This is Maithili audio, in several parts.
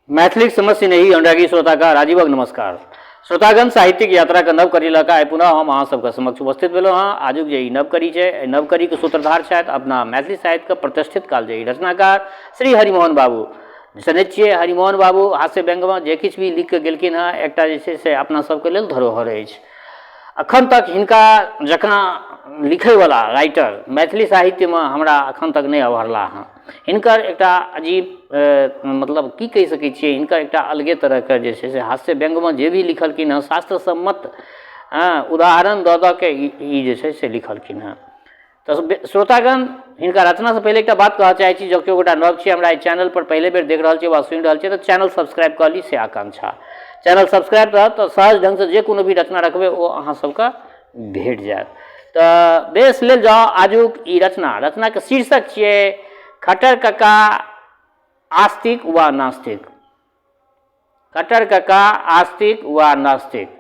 मैथिलीक समस्त स्नेही अनुरागी श्रोताका राजीवक नमस्कार। श्रोतागण, साहित्यिक यात्राके नव कड़ी लऽ कऽ आइ पुनः हम अहाँ सबके समक्ष उपस्थित भेलहुँ हँ। आजुक जे ई नव कड़ी छै, एहि नव कड़ीके सूत्रधार छथि अपना मैथिली साहित्यके प्रतिष्ठित कालजयी रचनाकार श्री हरिमोहन बाबू। जनैत छियै, हरिमोहन बाबू हास्य व्यंग्यमे जे किछु भी लिखि कऽ गेलखिन हँ, एकटा जे छै से अपना सबके लेल धरोहर अछि। अखन तक हिनका जकाँ लिखैवला राइटर मैथिली साहित्यमे हमरा अखन तक नहि अभरला हँ। हिनकर एकटा अजीब, मतलब की कहि सकै छियै, हिनकर एकटा अलगे तरहके जे छै से हास्य व्यंग्यमे जे भी लिखलखिन हँ, शास्त्र सम्मत हँ उदाहरण दऽ दऽ के ई जे छै से लिखलखिन हँ। तऽ श्रोतागण, हिनका रचनासँ पहिले एकटा बात कहऽ चाहै छी, जँ केओ गोटा नव छी, हमरा एहि चैनलपर पहिले बेर देख रहल छी वा सुनि रहल छी, तऽ चैनल सब्सक्राइब कऽ ली से आकांक्षा। चैनल सब्सक्राइब रहत तऽ सहज ढङ्गसँ जे कोनो भी रचना रखबै, ओ अहाँ सबके भेट जायत। तऽ बेस, लेल जाउ आजुक ई रचना। रचनाके शीर्षक छियै खट्टर कका आस्तिक वा नास्तिक। खट्टर कका आस्तिक वा नास्तिक।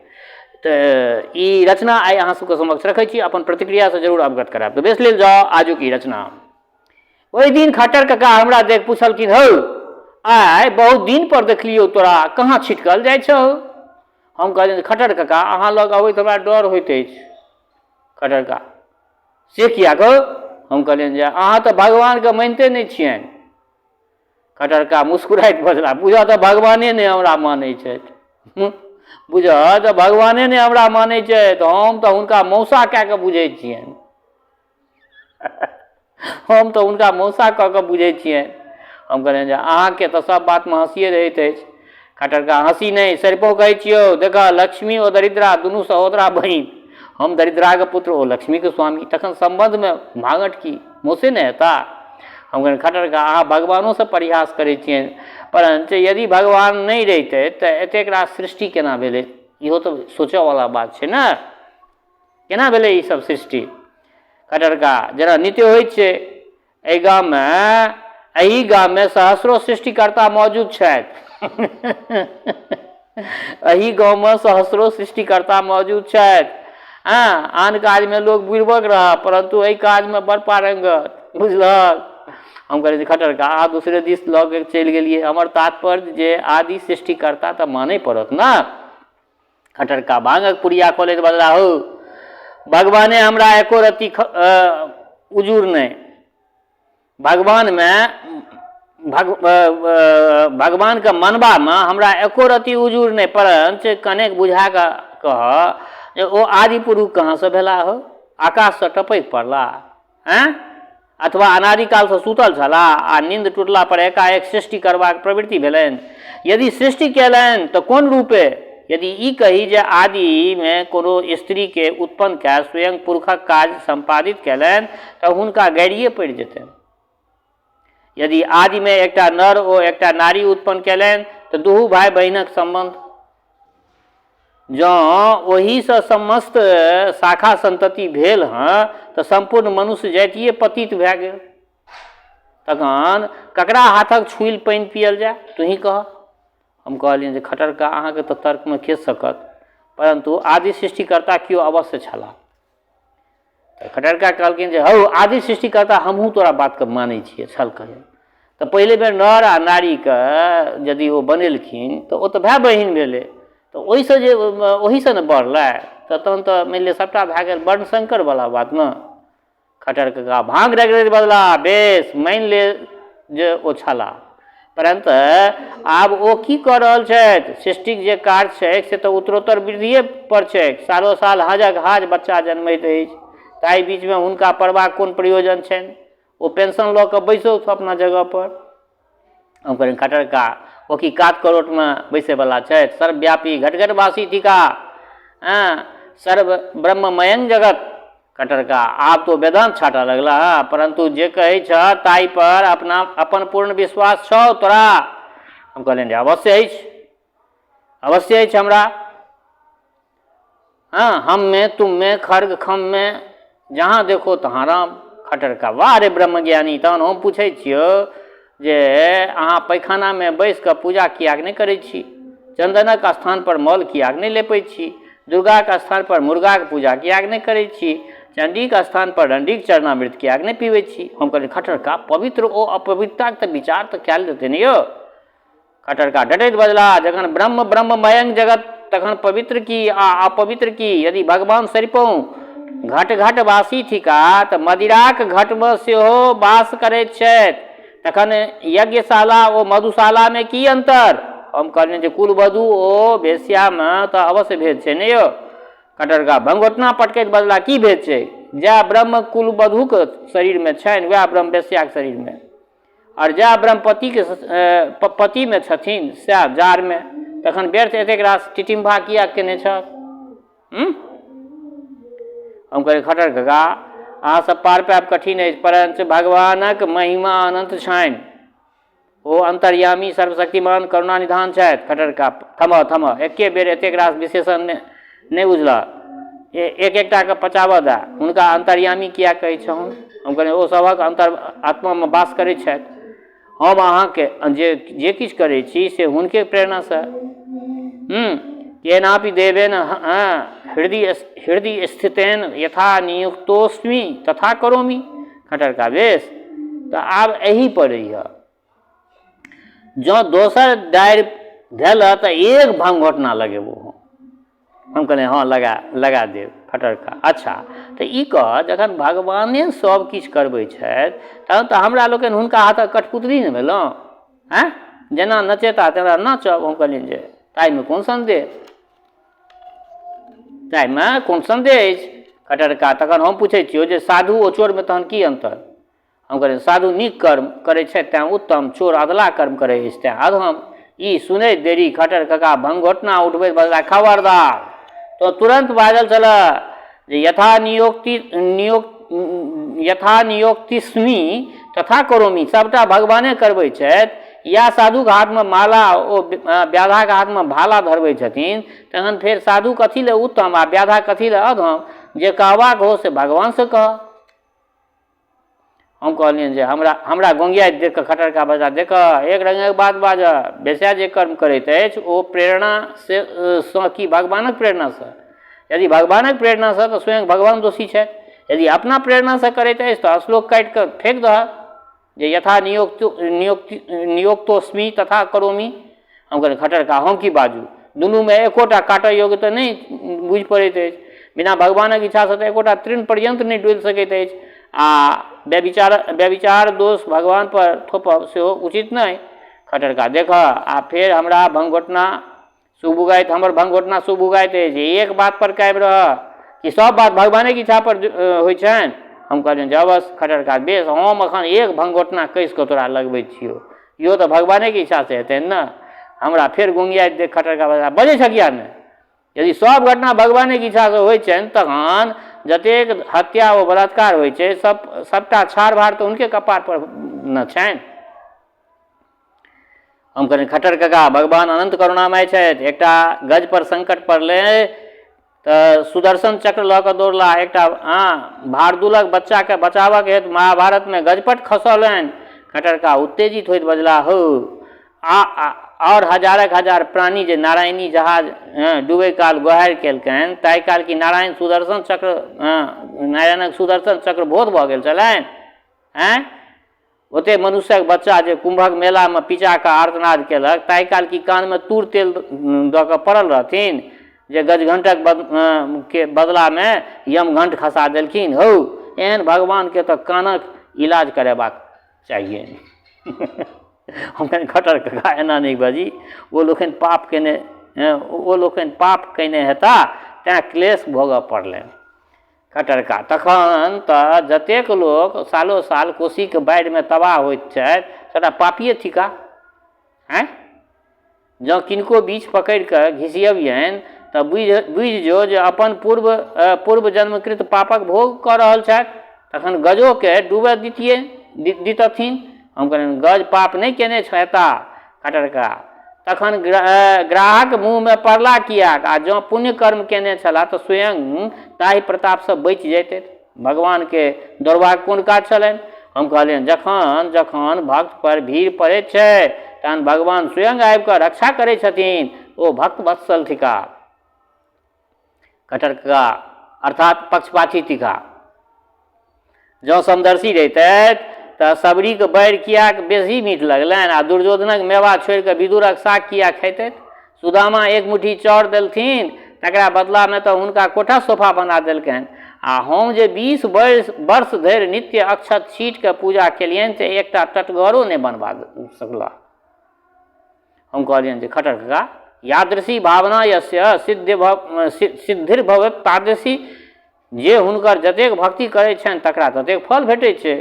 तऽ ई रचना आइ अहाँ सबके समक्ष रखै छी, अपन प्रतिक्रियासँ जरूर अवगत करायब। तऽ बेस, लेल जाउ आजुक ई रचना। ओहि दिन खट्टर कका हमरा देख पुछलखिन, हौ, आइ बहुत दिन पर देखलियौ तोरा, कहाँ छिटकल जाइ छौ? हम कहलियनि, खट्टर कका, अहाँ लग अबैत हमरा डर होइत अछि। खट्टर कका, से किया गौ? हम कहलियनि जे अहाँ तऽ भगवानके मानिते नहि छियनि। खट्टर कका मुस्कुराइत बजला, बुझऽ तऽ भगवाने नहि हमरा मानै छथि, बुझऽ तऽ भगवाने नहि हमरा मानै छथि, हम तऽ हुनका मौसा कए कऽ बुझै छियनि, हम तऽ हुनका मौसा कऽ कऽ बुझै छियनि। हम कहलियनि जे अहाँके तऽ सब बातमे हँसिए रहैत अछि। खट्टर कका, हँसी नहि, सरिपो कहै छियौ। देखऽ, लक्ष्मी ओ दरिद्रा दुनू सहोदरा बहिन। हम दरिद्राके पुत्र, ओ लक्ष्मीके स्वामी, तखन सम्बन्धमे भाँगठ की? मौसे ने हेता। हम कहलियनि, खट्टर कका, अहाँ भगवानोसँ परिहास करै छियनि, परञ्च यदि भगवान नहि रहितै तऽ एतेक रास सृष्टि केना भेलै? इहो तऽ सोचऽवला बात छै ने, केना भेलै ई सब सृष्टि? खट्टर कका, जेना नित्य होइत छै, एहि गाममे, एहि गाममे सहस्रो सृष्टिकर्ता मौजूद छथि, एहि गाममे सहस्रो सृष्टिकर्ता मौजूद छथि। हँ, आन काजमे लोक बुड़बक रहऽ, परन्तु एहि काजमे बड़ पारंगत, बुझलक? हम कहलियै, खट्टर कका, अहाँ दोसरे दिस लऽ के चलि गेलियै, हमर तात्पर्य जे आदि सृष्टिकर्ता तऽ मानय पड़त ने। खट्टर कका भाँगक पुड़िया खोलैत बजला, हौ, भगवाने हमरा एको रत्ती उजूर नहि। भगवानमे भगवानके मनबामे हमरा एको रत्ती उजूर नहि, परञ्च कनेक बुझा कऽ कहऽ जे ओ आदि पुरुष कहाँसँ भेला हौ? आकाशसँ टपकि पड़ला आँय, अथवा अनादिकालसँ सुतल छलाह आ नींद टूटला पर एकाएक सृष्टि करबाक प्रवृत्ति भेलनि? यदि सृष्टि कयलनि तऽ कोन रूपे? यदि ई कही जे आदिमे कोनो स्त्रीकेँ उत्पन्न कए स्वयं पुरुषक काज सम्पादित कयलनि तऽ हुनका गारिए पड़ि जेतनि। यदि आदिमे एकटा नर ओ एकटा नारी उत्पन्न कयलनि तऽ दुहू भाय बहिनक सम्बन्ध जँ ओहीसँ समस्त शाखा सन्तति भेल हँ तऽ सम्पूर्ण मनुष्य जातिए पतित भए गेल। तखन ककरा हाथक छुइल पानि पियल जाय, तूही कह। हम कहलियनि जे खट्टर कका, अहाँके तऽ तर्कमे के सकत, परन्तु आदि सृष्टिकर्ता केओ अवश्य छलाह। तऽ खट्टर कका कहलखिन जे हौ, आदि सृष्टिकर्ता हमहूँ तोरा बातके मानै छियै, छल कहियो तऽ पहिले बेर नर आ नारीके यदि ओ बनेलखिन तऽ ओ तऽ भाय बहिन भेलै, तऽ ओहिसँ जे ओहिसँ ने बढ़लै, तऽ तहन तऽ मानि लिअ सभटा भए गेल वर्णशंकरवला बात ने। खट्टर कका भाँग रगड़ैत बजला, बेस, मानि ले जे ओ छलाह, परन्तु आब ओ की कऽ रहल छथि? सृष्टिक जे कार्य छैक से तऽ उत्तरोत्तर वृद्धिए पर छैक। सालो साल हाजक हाज बच्चा जनमैत अछि, ताहि बीचमे हुनका पढ़बाक कोन प्रयोजन छनि? ओ पेंशन लऽ कऽ बैसौथ अपना जगहपर। हम कहलियनि, खट्टर कका, ओ की कात करोटमे बैसैवला छथि? सर्वव्यापी घटघटवासी थिका, हँ, सर्व ब्रह्ममयं जगत। खट्टर कका, आब तो वेदांत छाटऽ लगला हँ, परन्तु जे कहै छह ताहि पर अपना अपन पूर्ण विश्वास छौ तोरा? हम कहलियनि जे अवश्य अछि, अवश्य अछि हमरा। हँ, हम में तुम में खर्ग खम में जहाँ देखो तहाँ राम। खट्टर कका, वाह रे ब्रह्मज्ञानी, तहन हम पूछै छियौ जे अहाँ पैखानामे बैस कऽ पूजा किएक नहि करै छी? चन्दनक स्थान पर मल किएक नहि लेपै छी? दुर्गाक स्थान पर मुर्गाक पूजा किएक नहि करै छी? चण्डीक स्थान पर रण्डीक चरणामृत किएक नहि पीबै छी? हम कहलियै, खट्टर कका, पवित्र ओ अपवित्रताक तऽ विचार तऽ कयल जेतै ने यौ। खट्टर डटैत बजलाह, जखन ब्रह्म ब्रह्ममयं जगत तखन पवित्र की आ अपवित्र की? यदि भगवान सरिपहुँ घट घट वासी थिका तऽ मदिराक घटमे सेहो वास करैत छथि, तखन यज्ञशाला ओ मधुशालामे की अन्तर? हम कहलियनि जे कुलवधू ओ वेश्यामे तऽ अवश्य भेद छै ने यौ? खट्टर भंगोटना पटकैत बजलाह, की भेद छै? जएह ब्रह्म कुलवधूक शरीरमे छनि वएह ब्रह्म वेश्याक शरीरमे, आओर जएह ब्रह्म पतिके पतिमे छथिन सएह जारमे। तखन व्यर्थ एतेक रास टिटिम्भा किएक केने छह? हम कहलियै, खट्टर काका, अहाँ सब पार पायब कठिन अछि, परञ्च भगवानक महिमा अनन्त छनि, ओ अन्तर्यामी सर्वशक्तिमान करुणा निधान छथि। खट्टर काका, थमह थमह, एके बेर एतेक रास विशेषण नहि बुझलह, एक एकटाके पचाबऽ दए। हुनका अन्तर्यामी किएक कहै छहुन? हम कहलियै, ओ सभक अन्तर आत्मामे वास करै छथि। हम अहाँके जे जे किछु करै छी से हुनके प्रेरणासँ। केनापि देवेन हृदय हृदय स्थितेन यथा नियुक्तोस्मि तथा करोमि। खट्टर का बेस, तऽ आब एही पर रहिह, जँ दोसर डारि धेलह तऽ एक भंगघोटना लगेबो हम। हम कहलियै, हँ, लगा लगा देब। खट्टर का, अच्छा तऽ ई कह, जखन भगवाने सब किछु करबै छथि तहन तऽ हमरा लोकनि हुनका हाथक कठपुतरी ने भेलहुँ? आँय, जेना नचेता तेना नाचब। हम कहलियनि जे ताहिमे कोन सन्देह, ताहिमे कोन सन्देह अछि? खट्टर का, तखन हम पूछै छियौ जे साधु ओ चोरमे तहन की अन्तर? हम कहलियै, साधु नीक कर्म करै छथि तैँ उत्तम, चोर अधलाह कर्म करै अछि तैँ अधम। ई सुनैत देरी खट्टर कका भंगघोटना उठबैत बजलाह, खबरदार, तोँ तुरन्त बाजल छलह जे यथा नियोक्ति नियोग यथा नियोक्तिस्मि तथा करोमि, सभटा भगवाने करबै छथि। या साधुके हाथमे माला ओ व्याधाके हाथमे भाला धरबै छथिन, तखन फेर साधु कथी लए उत्तम आ व्याधा कथी लए अधम? जे कहबाक हो से भगवानसँ कह। हम कहलियनि जे हमरा हमरा गोंगियाइत देख कऽ खट्टर का बजला, देखह, एक रंगक बात बाजह, बेस्या जे कर्म करैत अछि ओ प्रेरणा से सँ कि भगवानक प्रेरणासँ? यदि भगवानक प्रेरणासँ तऽ स्वयं भगवान दोषी छथि। यदि अपना प्रेरणासँ करैत अछि तऽ श्लोक काटि कऽ फेक दहक जे यथा नियोक्त नियोक्ति नियोक्तोस्मि तथा करोमि। हम कहलियै, खट्टर का, हम की बाजू? दुनूमे एकोटा काटऽ योग्य तऽ नहि बुझि पड़ैत अछि। बिना भगवानक इच्छासँ तऽ एकोटा तृण पर्यन्त नहि डोलि सकैत अछि आ व्यभिचार व्यभिचार दोष भगवान पर थोपब सेहो उचित नहि। खट्टर का, देखह, आ फेर हमरा भंगघोटना सुगबुगाइत हमर भंगघोटना सुगबुगाइत अछि। एक बात पर कायम रहह कि सब बात भगवानेके इच्छा पर होइ छनि? हम कहलियनि जे अवश्य। खट्टर का, बेस, हम एखन एक भंगघोटना कसि कऽ तोरा लगबै छियौ, इहो तऽ भगवानेके इच्छासँ हेतनि ने? हमरा फेर गोंगियाइत देख खट्टर का बजला, बजै छह किया नहि? यदि सब घटना भगवानेके इच्छासँ होइ छनि तहन जतेक हत्या ओ बलात्कार होइ छै सब सबटा छाड़ भाड़ तऽ हुनके कपार पर ने छनि। हम कहलियनि, खट्टर काका, भगवान अनन्त करुणामय छथि। एकटा गज पर संकट पड़लै तऽ सुदर्शन चक्र लऽ कऽ दौड़ला, एकटा भारदुलक बच्चाके बचाबऽके हेतु महाभारतमे गजपट खसौलनि। खट्टर का उत्तेजित होइत बजला, हौ, आ आओर हजारक हजार प्राणी जे नारायणी जहाज डूबै काल गोहारि केलकनि ताहि काल की नारायण सुदर्शन चक्र नारायणक सुदर्शन चक्र बोध भऽ गेल छलनि? आँय, ओतेक मनुष्यक बच्चा जे कुम्भक मेलामे पिचा कऽ आर्तनाद केलक ताहि काल की कानमे तूर तेल दऽ कऽ पड़ल रहथिन जे गजघण्टक के बदलामे यमघण्ट खसा देलखिन? हौ, एहन भगवानके तऽ कानक इलाज करेबाक चाहिए। हम कहलियनि, खट्टर कका, एना नहि बाजी। ओ लोकनि पाप केने ओ लोकनि पाप केने हेता तैँ क्लेश भोगऽ पड़लनि। खट्टर का, तखन तऽ जतेक लोक सालो साल कोसीके बाढ़िमे तबाह होइत छथि सबटा पापिए थिका? आँय, जँ किनको बीच पकड़ि कऽ घिसियबियनि तऽ बुझि बुझि जो जे अपन पूर्व पूर्व जन्मकृत पापक भोग कऽ रहल छथि। तखन गजोके डूबऽ दितियै दितथिन? हम कहलियनि, गज पाप नहि केने हेता। खट्टर का, तखन ग्राहक मुँहमे पड़ला किएक? आ जँ पुण्य कर्म केने छलाह तऽ स्वयं ताहि प्रतापसँ बचि जैतथि, भगवानके दौड़बाक कोन काज छलनि? हम कहलियनि, जखन जखन भक्त पर भीड़ पड़ैत छै तहन भगवान स्वयं आबि कऽ रक्षा करै छथिन। ओ भक्त वत्सल थिका। खट्टर कका, अर्थात पक्षपाती थिका। जँ समदर्शी रहितथि तऽ सबरीके बैर किएक बेसी मीठ लगलनि आ दुर्योधनक मेवा छोड़ि कऽ विदुरक साग किएक खैतथि? सुदामा एक मुट्ठी चाउर देलथिन तकरा बदलामे तऽ हुनका कोठा सोफा बना देलकनि आ हम जे 20 वर्ष धरि नित्य अक्षत छीट कऽ पूजा केलियनि से एकटा टटगरो नहि बनबा सकलाह। हम कहलियनि जे खटर कका, यादृशी भावना यस्य सिद्धिर्भवत तादृशी, जे हुनकर जतेक भक्ति करै छनि तकरा ततेक फल भेटै छै।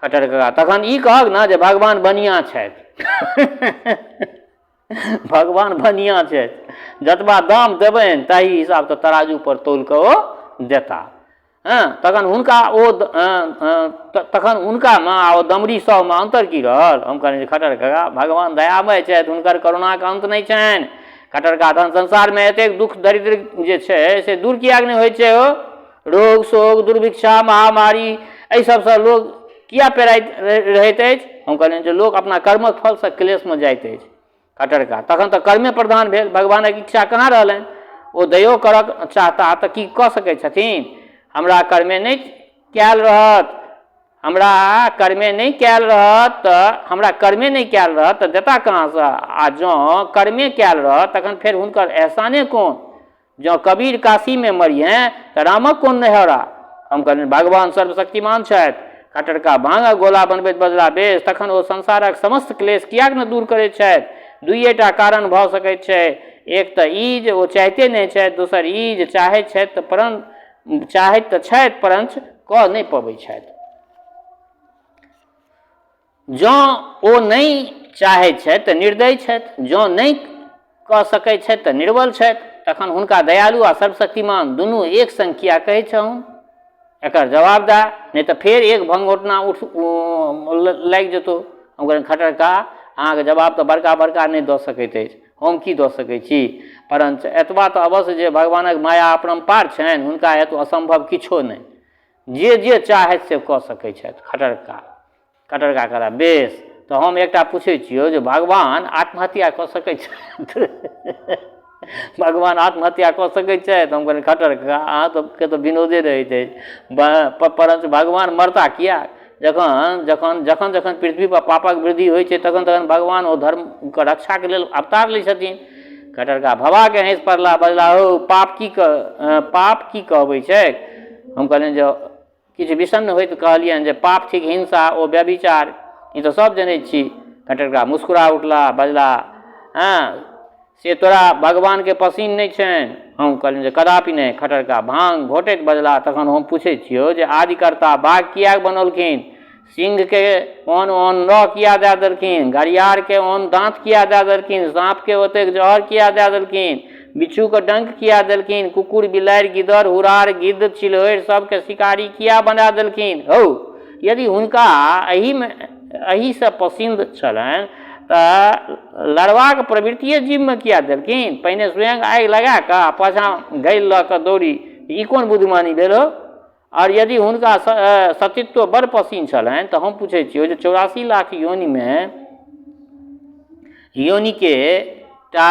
खटर कका, तखन ई कहक ने जे भगवान बनिया छथि। भगवान बनिया छथि, जतबा दाम देबनि ताहि हिसाबसँ तराजू पर तौल कऽ ओ देता। हँ, तखन हुनका ओ तखन हुनकामे आ ओ दमड़ी सभमे अन्तर की रहल? हम कहलियनि जे खटर कका, भगवान दयामय छथि, हुनकर करुणाक अन्त नहि छनि। खटर कका, तखन संसारमे एतेक दुःख दरिद्र जे छै से दूर किएक नहि होइ छै? हो, रोग शोक दुर्भिक्षा महामारी एहि सभसँ लोक किया पेराइत रहैत अछि? हम कहलियनि जे लोक अपना कर्मक फलसँ क्लेशमे जाइत अछि। खटर कका, तखन तऽ कर्मे प्रधान भेल, भगवानक इच्छा कहाँ रहलनि? ओ दयो करक चाहता तऽ की कऽ सकै छथिन? हमरा कर्मे नहि कयल रहत, हमरा कर्मे नहि कयल रहत तऽ हमरा कर्मे नहि कयल रहत तऽ देता कहाँसँ? आ जँ कर्मे कयल रहत तखन फेर हुनकर एहसाने कोन? जँ कबीर काशीमे मरिहेँ तऽ रामक कोन नेहरा? हम कहलियनि, भगवान सर्वशक्तिमान छथि। खटरका भाँगक गोला बनबैत बजला, बेस, तखन ओ संसारक समस्त क्लेश किएक ने दूर करैत छथि? दुइएटा कारण भऽ सकैत छै। एक तऽ ई जे ओ चाहिते नहि छथि, दोसर ई जे चाहैत छथि तऽ परं चाहैत तऽ छथि परञ्च कऽ नहि पबैत छथि। जँ ओ नहि चाहैत छथि तऽ निर्दयी छथि, जँ नहि कऽ सकैत छथि तऽ निर्बल छथि। तखन हुनका दयालु आ सर्वशक्तिमान दुनू एक संग किएक कहैत छहुन? एकर जवाब दए, नहि तऽ फेर एक भंगघोटना उठ लागि जेतौ। हम कहलियनि, खट्टर का, अहाँके जवाब तऽ बड़का बड़का नहि दऽ सकैत अछि, हम की दऽ सकैत छी? परञ्च एतबा तऽ अवश्य जे भगवानक माया अपरम्पार छनि, हुनका हेतु असम्भव किछो नहि। जे जे चाहथि से कऽ सकै छथि। खटरका खटरका कहला, बेस, तऽ हम एकटा पूछै छियौ जे भगवान आत्महत्या कऽ सकै छथि? भगवान आत्महत्या कऽ सकै छथि? हम कहलियै, खटर कका, अहाँ सबके तऽ विनोदे रहैत अछि, परञ्च भगवान मरता किया? जखन जखन जखन जखन पृथ्वी पर पापक वृद्धि होइ छै तखन तखन भगवान ओ धर्मके रक्षाके लेल अवतार लै छथिन। खटरका भबाके हँसि पड़ला, बजला, हौ, पाप की कहबै छैक? हम कहलियनि जे किछु विषण्ण होइत कहलियनि जे पाप थिक हिंसा ओ व्यभिचार, ई तऽ सब जनैत छी। खटरका मुस्कुरा उठला, बजला, हँ, से तोरा भगवानके पसिन नहि छनि? हम कहलियनि जे कदापि नहि। खटरका भाँग घोटैत बजला, तखन हम पूछैत छियौ जे आदिकर्ता बाघ किएक बनौलखिन? सिंहके ओहन ओहन नह किया दए देलखिन? घड़ियारके ओहन दाँत किया दए देलखिन? साँपके ओतेक जहर किया दए देलखिन? बिच्छूके डङ्क किया देलखिन? कुकुर, बिलाड़ि, गिदर, हुरार, गिद्ध, चिल्होरि सबके शिकारी किया बना देलखिन? हौ, यदि हुनका एहिमे एहिसँ पसिन्द छलनि तऽ लड़बाक प्रवृत्तिए जीवमे किया देलखिन? पहिने स्वयं आगि लगा कऽ आ पाछाँ घैल लऽ कऽ दौड़ी, ई कोन बुद्धिमानी भेल हौ? आओर यदि हुनका सतीत्व बड़ पसिन छलनि तऽ हम पूछै छियौ जे 84 लाख योनिमे योनिके टा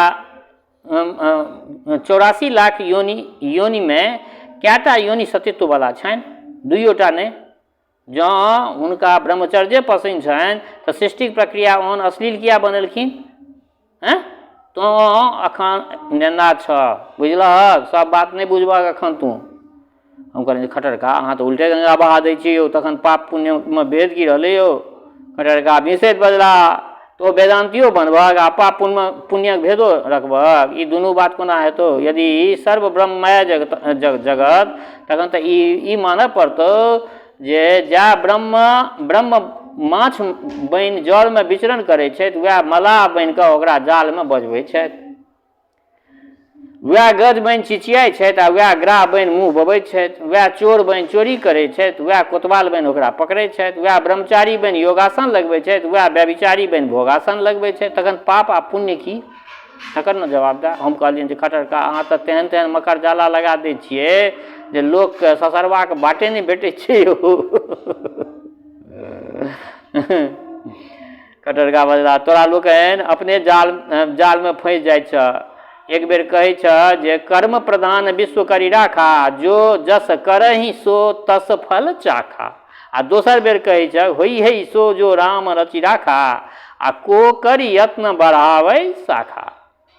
84 लाख योनि योनिमे कएटा योनि सतीत्ववला छनि? दुइयोटा नहि। जँ हुनका ब्रह्मचर्ये पसिन छनि तऽ सृष्टिक प्रक्रिया ओहन अश्लील किया बनेलखिन? हँ, तोँ एखन नेना छह, बुझलहक? सब बात नहि बुझबहक एखन तू। हम कहलियनि, खटर का, अहाँ तऽ उल्टे गंगा बहा दै छी यौ, तखन पाप पुण्यमे भेद की रहलै यौ? खटर का बिसैत बजला, तो वेदान्तियो बनबहक आ पाप पुण्य पुण्यक भेदो रखबहक, ई दुनू बात कोना हेतौ? यदि सर्व ब्रह्ममय जगत जगत तखन तऽ ई मानऽ पड़तौ जे जा ब्रह्म ब्रह्म माछ बनि जलमे विचरण करै छथि, वएह मलाह बनि कऽ ओकरा जालमे बजबै छथि, वएह गज बनि चिचियाइ छथि आ वएह ग्राह बनि मुँह बबैत छथि, वएह चोर बनि चोरी करै छथि, वएह कोतवाल बनि ओकरा पकड़ै छथि, वएह ब्रह्मचारी बनि योगासन लगबै छथि, वएह व्यभिचारी बनि भोगासन लगबै छथि, तखन पाप आ पुण्य की? तकर ने जवाब दए। हम कहलियनि जे खटर का, अहाँ तऽ तेहन तेहन मकर जाला लगा दै छियै जे लोकके ससरबाक बाटे नहि भेटै छै यौ। कटरका बजला, तोरा लोकनि अपने जाल जालमे फँसि जाइ छह। एक बेर कहै छह जे कर्म प्रधान विश्व करी राखा, जो जस करहि सो तस फल चाखा। आ दोसर बेर कहै छह होइ है सो जो राम रचि राखा आ को करी यत्न बढ़ाबै शाखा।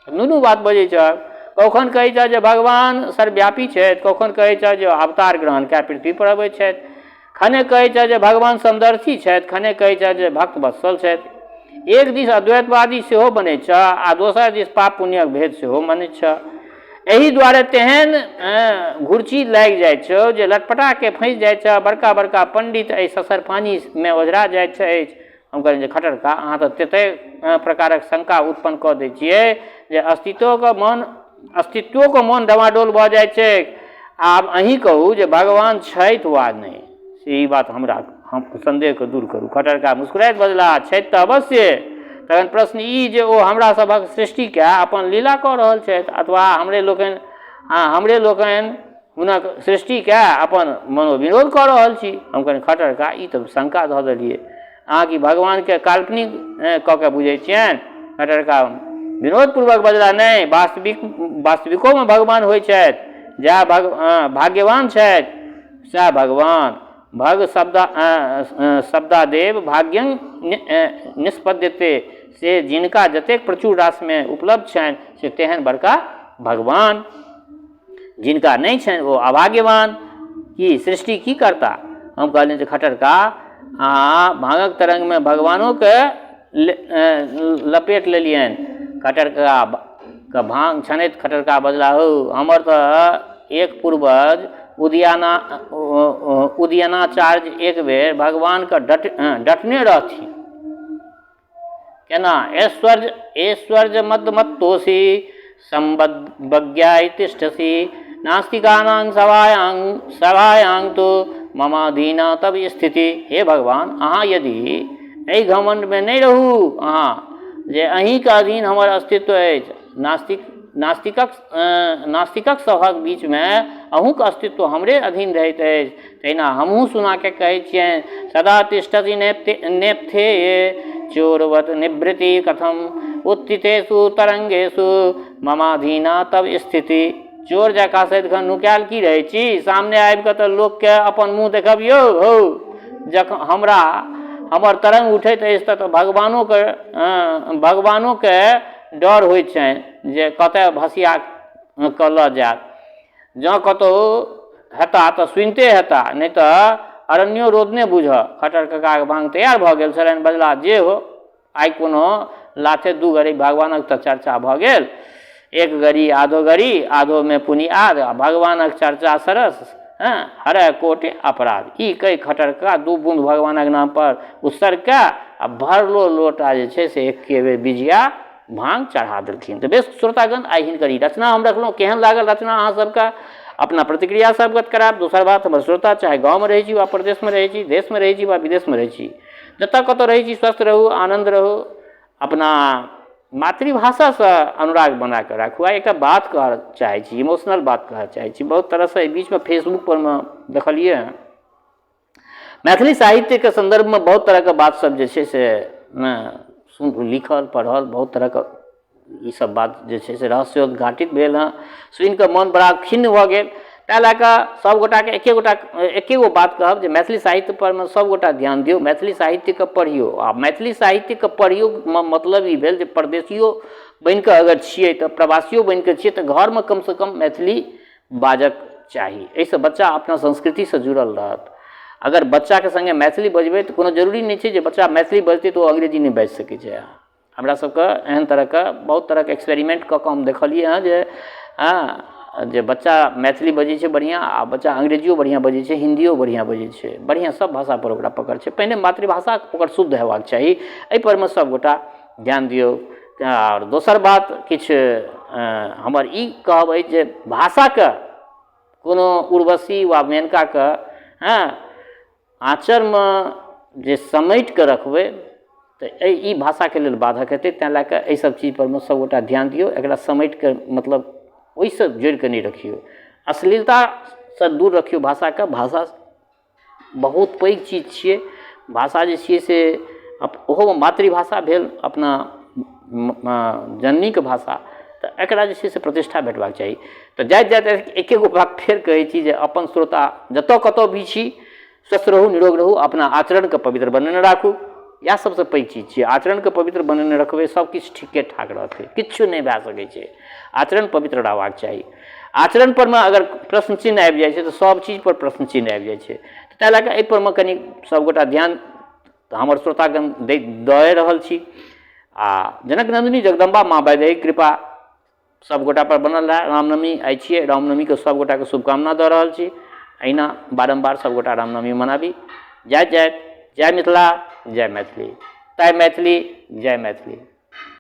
दुनू बात बजै छह। कखन कहै छह जे भगवान सर्वव्यापी छथि, कखन कहै छह जे अवतार ग्रहण कए पृथ्वी पर अबै छथि। खने कहै छह जे भगवान समदर्शी छथि, खने कहै छह जे भक्त वत्सल छथि। एक दिस अद्वैतवादी सेहो बनै छह आ दोसर दिस पाप पुण्यक भेद सेहो मानै छह। एहि दुआरे तेहन घुरची लागि जाइत छौ जे लटपटाके फँसि जाइत छह। बड़का बड़का पंडित एहि ससर पानीमे ओझरा जाइत अछि। हम कहलियनि जे खट्टर का, अहाँ तऽ ततेक प्रकारक शंका उत्पन्न कऽ दै छियै जे अस्तित्वके मन अस्तित्वोके मन डमाडोल भऽ जाइ छै। आब अहीँ कहू जे भगवान छथि वा नहि, से ई बात हमरा हम सन्देहके दूर करू। खट्टर का मुस्कुराइत बजलाह, छथि तऽ अवश्य। तखन प्रश्न ई जे ओ हमरा सभक सृष्टिके अपन लीला कऽ रहल छथि अथवा हमरे लोकनि हुनक सृष्टिके अपन मनोविनोद कऽ रहल छी? हम कहलियनि, खट्टर का, ई तऽ शंका धऽ देलियै। अहाँ की भगवानके काल्पनिक कऽ के बुझै छियनि? खट्टर का विनोदपूर्वक बजला, नहि, वास्तविकोमे भगवान होइ छथि। जएह भाग्यवान छथि सएह भगवान। भग शब्दादेव भाग्यं निष्पद्यते, से जिनका जतेक प्रचुर राशिमे उपलब्ध छनि से तेहन बड़का भगवान, जिनका नहि छनि ओ अभाग्यवान। की सृष्टि की करता? हम कहलियनि जे खट्टर का, अहाँ भाँगक तरंगमे भगवानोके लपेट लेलियनि। खट्टर का भाँग छनैत खट्टर का बजला, हौ, हमर तऽ एक पूर्वज उदयनाचार्य एक बेर भगवानके डटने रहथिन। केना? ऐश्वर्य ऐश्वर्य मदमत्तोषि सम्बज्ञाय तिष्ठसि नास्तिकानां सभायां सभायां तो ममाधीना तब स्थिति। हे भगवान, अहाँ यदि एहि घमण्डमे नहि रहू अहाँ जे अहीँके अधीन हमर अस्तित्व अछि, नास्तिक नास्तिकक सभक बीचमे अहूँके अस्तित्व हमरे अधीन रहैत अछि, तहिना हमहूँ सुनाके कहै छियनि, सदा तिष्ठति नेपथे चोरवत निवृत्ति कथम उत्थितेषु तरंगेषु ममाधीना तब स्थिति। चोर जकाँ सदिखन नुकायल की रहै छी? सामने आबि कऽ तऽ लोकके अपन मुँह देखबियौ हौ। जखन हमर तरंग उठैत अछि तऽ भगवानोके डर होइ छनि जे कतऽ भसिया कऽ लऽ जायत। जँ कतहु हेता तऽ सुनिते हेता, नहि तऽ अरण्यो रोदने बुझह। खट्टर ककाक भाँग तैयार भऽ गेल छलनि। बजलाह, जे हो, आइ कोनो लाथे दू घड़ी भगवानक तऽ चर्चा भऽ गेल। एक घड़ी आधो घड़ी, आधोमे पुनि आध, आ भगवानक चर्चा सरस हँ हरय कोटि अपराध। ई कहि खट्टर कका दू बूँद भगवानक नाम पर उत्सर्ग कए आ भरलो लोटा जे छै से एके बेर बिजिया भाँग चढ़ा देलखिन। तऽ बेस श्रोतागण, आइ हिनकर ई रचना हम रखलहुँ। केहन लागल रचना अहाँ सबके, अपना प्रतिक्रिया से अवगत करायब। दोसर बात, हमर श्रोता चाहे गाँवमे रहै छी वा प्रदेशमे रहै छी, देशमे रहै छी वा विदेशमे रहै छी, जतऽ कतऽ रहै छी, स्वस्थ रहू, आनन्द रहू, अपना मातृभाषासँ अनुराग बना कऽ राखू। आ एकटा बात कहऽ चाहै छी, इमोशनल बात कहऽ चाहै छी। बहुत तरहसँ एहि बीचमे फेसबुक पर मे देखलियै हँ, मैथिली साहित्यके सन्दर्भमे बहुत तरहके बात सब जे छै से लिखल पढ़ल, बहुत तरहके ई सब बात जे छै से रहस्योद्घाटित भेल हँ। सुनिकऽ मन बड़ा खिन्न भऽ गेल। ताहि लए कऽ सब गोटाके एके गो बात कहब जे मैथिली साहित्य परमे सब गोटा ध्यान दियौ, मैथिली साहित्यके पढ़ियौ। आ मैथिली साहित्यके पढ़ियौ मतलब ई भेल जे परदेशियो बनिकऽ अगर छियै तऽ, प्रवासियो बनिकऽ छियै तऽ घरमे कमसँ कम मैथिली बाजक चाही। एहिसँ बच्चा अपना संस्कृतिसँ जुड़ल रहत। अगर बच्चाके सङ्गे मैथिली बजबै तऽ कोनो जरूरी नहि छै जे बच्चा मैथिली बजतै तऽ ओ अंग्रेजी नहि बाजि सकै छै। हमरा सबके एहन तरहके बहुत तरहके एक्सपेरिमेंट कऽ कऽ हम देखलियै हँ जे हँ जे बच्चा मैथिली बजै छै बढ़िआँ आ बच्चा अंग्रेजियो बढ़िआँ बजै छै, हिन्दियो बढ़िआँ बजै छै, बढ़िआँ सब भाषापर ओकरा पकड़ छै। पहिने मातृभाषा ओकर शुद्ध हेबाक चाही। एहिपर मे सब गोटा ध्यान दियौ। आओर दोसर बात किछु हमर ई कहब अछि जे भाषाके कोनो उर्वशी वा मेनकाके आँचरमे जे समेटिकऽ रखबै तऽ ई भाषाके लेल बाधक हेतै। तेँ लए कऽ एहिसब चीजपरमे सबगोटा ध्यान दियौ। एकरा समेटिकऽ मतलब ओहिसँ जोड़िकऽ नहि रखियौ, अश्लीलतासँ दूर रखियौ भाषाके। भाषा बहुत पैघ चीज छियै। भाषा जे छियै से ओहोमे मातृभाषा भेल अपना जननीके भाषा, तऽ एकरा जे छै से प्रतिष्ठा भेटबाक चाही। तऽ जाइत जाइत एके गो बात फेर कहै छी जे अपन श्रोता जतऽ कतऽ भी छी स्वस्थ रहू, निरोग रहू, अपना आचरणके पवित्र बनेने राखू। इएह सबसँ पैघ चीज छियै। आचरणके पवित्र बनेने रखबै, सब किछु ठीके ठाक रहतै, किछु नहि भए सकै छै। आचरण पवित्र रहबाक चाही। आचरण परमे अगर प्रश्न चिन्ह आबि जाइ छै तऽ सब चीज पर प्रश्न चिन्ह आबि जाइ छै। ताहि लए कऽ एहि परमे कनि सबगोटा ध्यान तऽ हमर श्रोतागण दै दए रहल छी। आ जनक नन्दिनी जगदम्बा माँ वैदेही कृपा सब गोटा पर बनल रहए। रामनवमी आइ छियै, रामनवमीके सब गोटाके शुभकामना दऽ रहल छी। एहिना बारम्बार सब गोटा रामनवमी मनाबी। जाइत जाइत जय मिथिला, जय मैथिली, ताइ मैथिली, जय मैथिली।